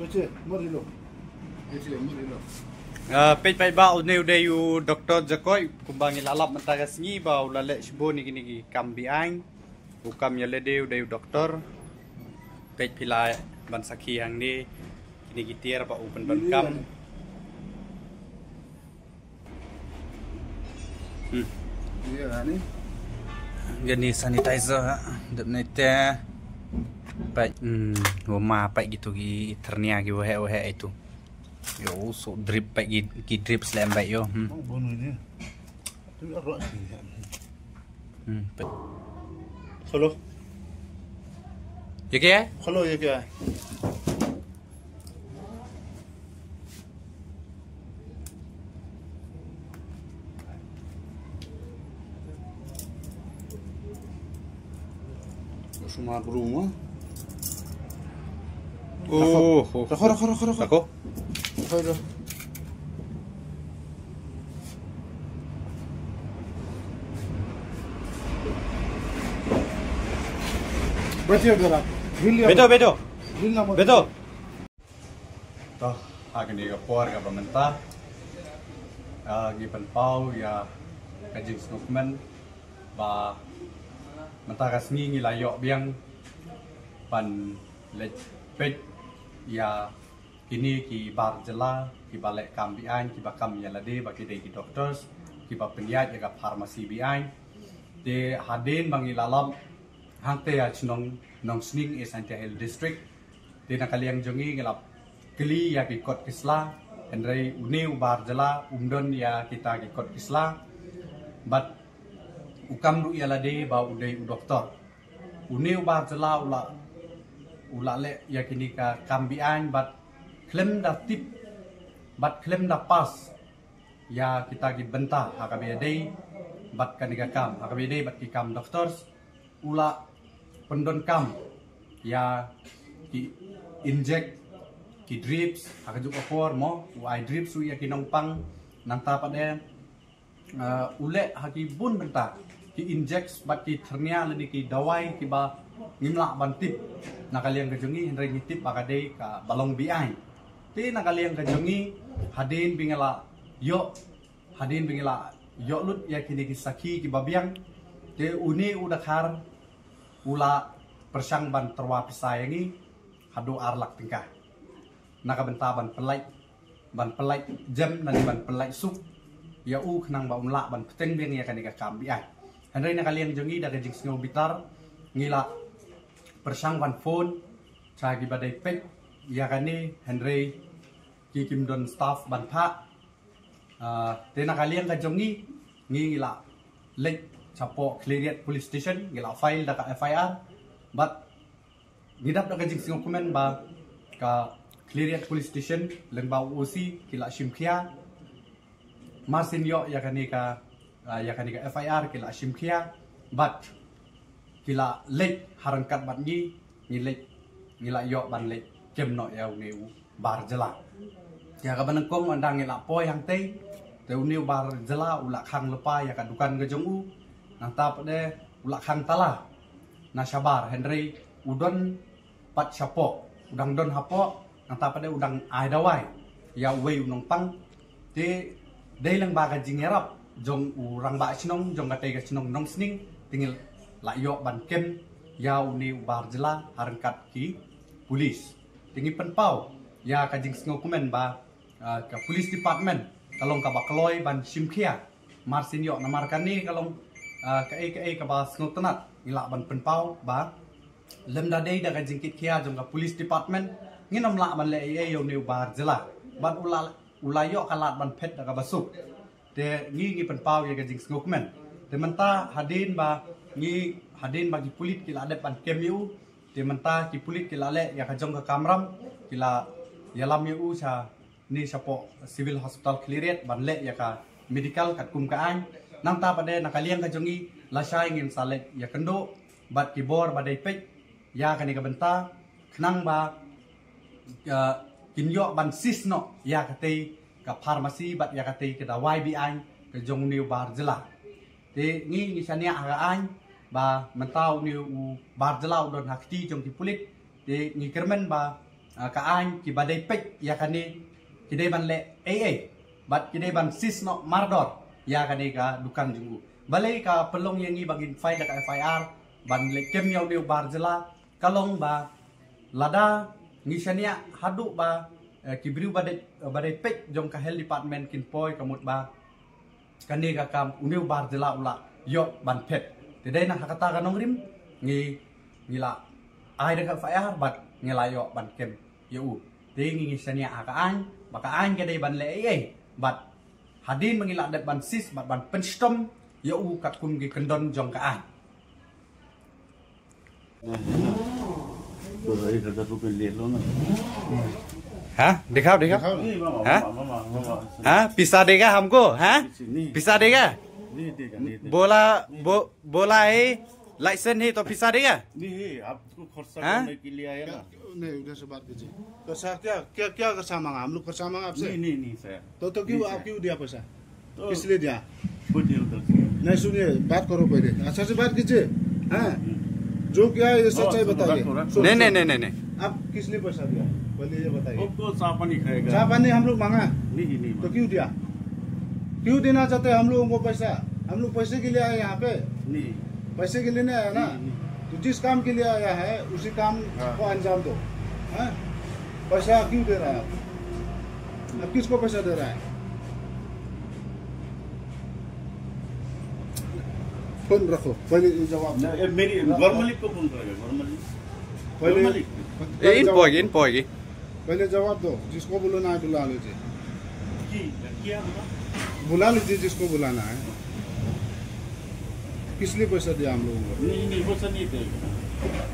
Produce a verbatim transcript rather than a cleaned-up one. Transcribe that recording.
Peit paidbah, une u dei u doktor Jakoi, kumba ngi la lap mynta ka sngi ba u la leh shibun ïa kine ki kam beaiñ. U kam ïa lade u dei u doktor. Peit phi lah ban sakhi hangne, kine ki tiar ba u pyndonkam. Hmm. Ïa ni. Ïa ni sanitizer, dep ni te. Peit, hmm, wa ma peit kitu ki thyrnia ki waheh waheh itu. Yo, so drip peit ki, ki drip slem peit yo. Hmm. Oh, bun ni. Tu arwah sini. Hmm, peit. Hello. Ye kya hai? Hello, ye kya hai? Sumar brum, ha? Oh, oh. Rakho, rakho, rakho, rakho. Rakho. Rakho, rakho. Beto, beto. Beto. To, ha kane ka por kaba mynta, ah, ngi pynpaw ïa ka jingsngewkmen ba mynta ka sngi ngi la ïoh biang ban leit peit ïa kine ki bar jylla kiba leh kam beaiñ, kiba kam ïa lade ba ki dei ki doctors, kiba pynïaid ïa ka pharmacy beaiñ. Te hadien ba ngi la lap hangta ïa shnong Nongsning, East Jaintia Hills District. Te na ka liang jong ngi ngi la kylli ïa ki kot ki sla, hynrei une u bar jylla um don ïa kita ki kot ki sla. Bad u kam ruh ïa lade ba u dei u doktor. Une u bar jylla u la, u la leh ïa kine ka kam beaiñ bad khlem da tip, bad khlem da pass ïa kita ki bynta ha kaba ïadei bad kane ka kam, ha kaba ïadei bad ki kam doctors. U la pyndonkam ïa ki inject, ki drips, ha kajuh ka por mo, u ai drips u ïa ki nongpang, nangta pat de, eh, u leh ha ki bun bynta, ki inject bad ki thyrnia lane ki dawai kiba ngim lah ban tip na ka liang ka jong ngi, hynrei ngi tip ba ka dei kaba long beaiñ. Te na ka liang ka jong ngi, hadien ba ngi la ïoh, hadien ba ngi la ïoh lut ïa kine ki sakhi kiba biang, te une u dkhar u la pyrshang ban tyrwa pisa ïa ngi haduh ar lak tyngka na ka bynta ban pynlait, ban pynlait jem lane ban pynlait suk ïa u khnang ba un lah ban bteng biang ïa kane ka kam beaiñ. Hynrei na ka liang jong ngi da ka jingsngew bitar ngi la pyrshang ban phone sha kiba dei peit ïa kane, hynrei ki kim don staff ban phah. Ah, te na ka liang ka jong ngi, ngi, ngi la leit shapoh Khliehriat Police Station, ngi la file da ka F I R. Bad ngi dap da ka jingsngewkmen ba ka Khliehriat Police Station lyngba u O C ki la shim khia, marsien ïoh ïa kane ka, ah, ïa kane ka F I R ki la shim khia. Bad ki la leit ha ryngkat bad ngi, ngi leit, ngi la ïoh ban leit kem noh ïa une u bar jylla. Ïa kaba nyngkong ynda ngi la poi hangtei, te une u bar jylla u la khang lypa ïa ka dukan ka jong u, nangta pat de u la khang tala na shabar, hynrei u don pat shapoh, u dang don hapoh, nangta pat de u dang ai dawai ïa uwei u nongpang. Te dei lyngba ka jingïarap jong u rangbah shnong jong katei ka shnong Nongsning, te ngi la ïoh ban kem ïa une u bar jylla ha ryngkat ki pulit. Te ngi pynpaw ïa ka jingsngewkmen ba, ah, ka police department ka long kaba kloi ban shim khia marsien ïoh, namar kane ka long, ah, kaei kaei kaba sngewtynnat. Ngi lah ban pynpaw ba lymda dei da ka jingkit khia jong ka police department, ngin ym lah ban leh ei ei ïa une u bar jylla. Bad u la, u la ïoh ka lad ban phet da kaba suk. Te ngi, ngi pynpaw ïa ka jingsngewkmen. Te mynta hadien ba ngi, hadien ba ki pulit ki la dep ban kem ïa u, te mynta ki pulit ki la leh ïa ka jong ka kamram, ki la ïalam ïa u sha ne shapoh Civil Hospital Khliehriat ban leh ïa ka medical katkum ka aiñ. Nangta pat de na ka liang ka jong ngi, lashai ngin sa leit ïakynduh bad ki bor ba dei peit ïa kane ka bynta, khnang ba, ah, kin ïoh ban seize noh ïa katei ka pharmacy bad ïa katei ka dawai beaiñ ka jong une u bar jylla. Te ngi, ngi shaniah ha ka aiñ ba mynta une u bar jylla u don ha kti jong ki pulit. Te ngi kyrmen ba, ah, ka aiñ kiba dei peit ïa kane ki dei ban leh ei ei bad ki dei ban seize noh mardor ïa kane ka dukan jong u. Balei ka pynlong ïa ngi ba ngin file da ka F I R ban leh kem ïa une u bar jylla, ka long ba lada ngi shaniah haduh ba, eh, ki briew ba dei, ba dei peit jong ka health department kin poi, ka mut ba kane ka kam une u bar jylla u la ïoh ban phet. Te dei na ha kata ka nongrim ngi, ngi la ai da ka F I R bad ngi la ïoh ban kem ïa u. Te ngi, ngi shaniah ha ka aiñ ba ka aiñ ka dei ban leh ei ei bad hadien ba ngi la dep ban seize bad ban pynshitom ïa u katkum ki kyndon jong ka aiñ. तो एक हजार रुपये ले लो ना। हाँ, दिखाओ, दिखाओ। नहीं, मामा, हाँ? मामा, मामा, मामा। हाँ, पैसा देगा हमको? हाँ, नहीं, पैसा देगा? नहीं देगा, नहीं देगा। बोला, बो, बोला है लाइसेंस है तो पैसा देगा? नहीं है, आपको खर्चा हाँ? करने के लिए आया ना। नहीं, उधर से बात कीजिए। खर्चा क्या, क्या, क्या खर्चा मांगा? हम लोग खर्चा मांगा आपसे? नहीं, नहीं, नहीं सर। तो, तो क्यों, नहीं, आप सर। क्यों दिया पैसा? तो किस लिए दिया? वो दिया उधर से। नहीं, सुनिए, बात करो पहले, अच्छा से बात कीजिए। हैं? जो क्या है, ये सच्चाई सुनो, बताइए। रखो, रखो। सुनो, नहीं, नहीं, सुनो। नहीं, नहीं, नहीं। आप किस लिए पैसा दिया, पहले ये बताइए। वो, वो चाय पानी खाएगा। चाय पानी हम लोग मांगा, नहीं, नहीं, तो मांगा। क्यों दिया? क्यों देना चाहते हैं हम लोगों को पैसा? हम लोग पैसे के लिए आए यहाँ पे, नहीं। पैसे के लिए नहीं आया ना। नहीं, नहीं। तो जिस काम के लिए आया है, उसी काम हाँ। को अंजाम दो। हैं? पैसा क्यों दे रहा है आप? अब किसको पैसा दे रहा है? फोन रखो, पहले ये जवाब दो। नहीं, ये मेरी घर मालिक को फोन करेगा, घर मालिक। पहले घर मालिक। पहले In जवाब poi, दो। in poi. पहले जवाब दो, जिसको बुलाना है बुला लीजिए। की, क्या हुआ? बुला लीजिए जिसको बुलाना है। किस लिए पैसा दिया हम लोगों को? नहीं, नहीं, वो सर नहीं देगा।